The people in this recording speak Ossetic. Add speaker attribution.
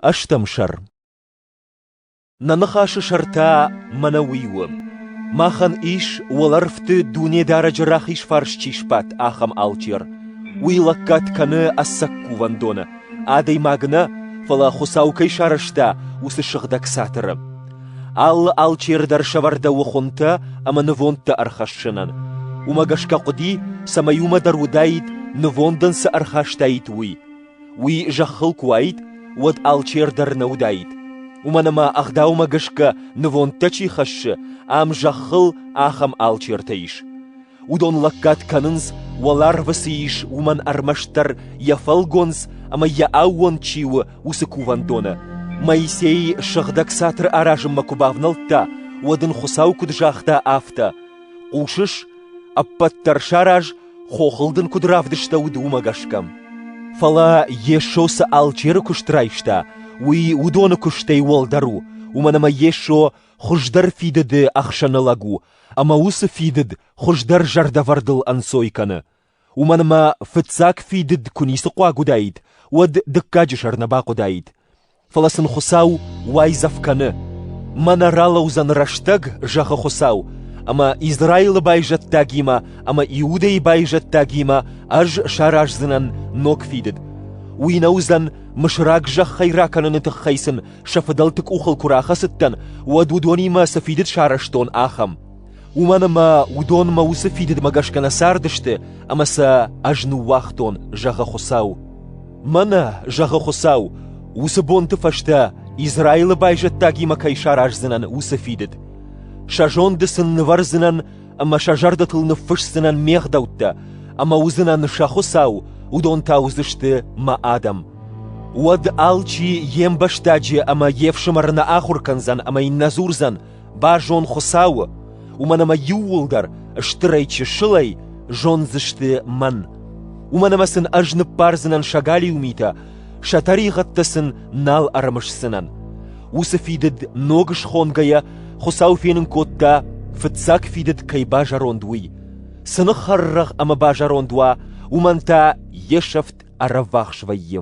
Speaker 1: Ӕстӕм сӕр. Нӕ ныхасы сӕр та мӕнӕ уый у: махӕн ис, уӕлӕрвты Дунедарӕджы рахиз фарс чи сбадт, ахӕм алчер. Уый лӕггад кӕны ӕцӕг кувӕндоны, адӕймаг нӕ, фӕлӕ Хуыцау кӕй сарӕзта, уыцы сыгъдӕг цатыры. Алы алчер дӕр сӕвӕрдӕуы хуынтӕ ӕмӕ нывондтӕ ӕрхӕссынӕн. Уымӕ гӕсгӕ хъуыди, цӕмӕй уымӕ дӕр уыдаид, нывондӕн цы ӕрхастаид, уый. Уый зӕххыл куы уаид, уӕд алчер дӕр нӕ уыдаид. Уымӕн ӕмӕ ӕгъдаумӕ гӕсгӕ нывондтӕ чи хӕссы, ам зӕххыл ахӕм алчертӕ ис. Уыдон лӕггад кӕнынц, уӕларвы цы ис, уымӕн ӕрмӕстдӕр йӕ фӕлгонц ӕмӕ йӕ аууон чи у, уыцы кувӕндоны. Моисей сыгъдӕг цатыр аразынмӕ куы бавнӕлдта, уӕд ын Хуыцау куыд загъта, афтӕ: «Хъусыс, ӕппӕт дӕр сараз, хохыл дын куыд равдыстӕуыд, уымӕ гӕсгӕ. Фӕлӕ Йесо цы алчеры куыст райста, уый уыдоны куыстӕй уӕлдӕр у, уымӕн ӕмӕ Йесо хуыздӕр фидыды ӕхсӕны лӕг у, ӕмӕ уыцы фидыд хуыздӕр зӕрдӕвӕрдыл ӕнцой кӕны. Уымӕн ӕмӕ фыццаг фидыд куы ницы хъуаг уыдаид, уӕд дыккаджы сӕр нӕ бахъуыдаид. Фӕлӕ сын Хуыцау уайдзӕф кӕны: «Мӕнӕ ралӕудзӕн рӕстӕг, зӕгъы Хуыцау, ӕмӕ Израилы байзӕддагимӕ ӕмӕ Иудӕйы байзӕддагимӕ ӕз сараздзынӕн ног фидыд. Уый нӕ уыдзӕн, мысыраг зӕххӕй ракӕныны тыххӕй сын сӕ фыдӕлты къухыл куы рахӕцыдтӕн, уӕд уыдонимӕ цы фидыд сарӕзтон, ахӕм. Уымӕн ӕмӕ уыдонмӕ уыцы фидыдмӕ гӕсгӕ нӕ цардысты, ӕмӕ сӕ ӕз ныууагътон, зӕгъы Хуыцау. Мӕнӕ, зӕгъы Хуыцау, уыцы бонты фӕстӕ Израилы байзӕддагимӕ кӕй сараздзынӕн, уыцы фидыд. Сӕ зонды сын нывӕрдзынӕн ӕмӕ сӕ зӕрдӕтыл ныффысдзынӕн ме гъдӕуттӕ, ӕмӕ уыдзынӕн сӕ Хуыцау, уыдон та уыдзысты мӕ адӕм. Уӕд алчи йе мбӕстаджы ӕмӕ йе фсымӕры нӕ ахуыр кӕндзӕн ӕмӕ йын нӕ дзурдзӕн, базон Хуыцауы, уымӕн ӕмӕ иууылдӕр, стырӕй-чысылӕй, зондзысты мӕн. Уымӕн ӕмӕ сын ӕз ныббардзынӕн сӕ галиу митӕ, сӕ тӕригъӕдтӕ сын нал ӕрымысдзынӕн. Уыцы фидыд ног схонгӕйӕ Хуыцау фенын кодта, фыццаг фидыд кӕй базӕронд, уый. Цы ныххӕррӕгъ ӕмӕ базӕронд уа, уымӕн та йе сӕфт ӕрӕввахс вӕййы.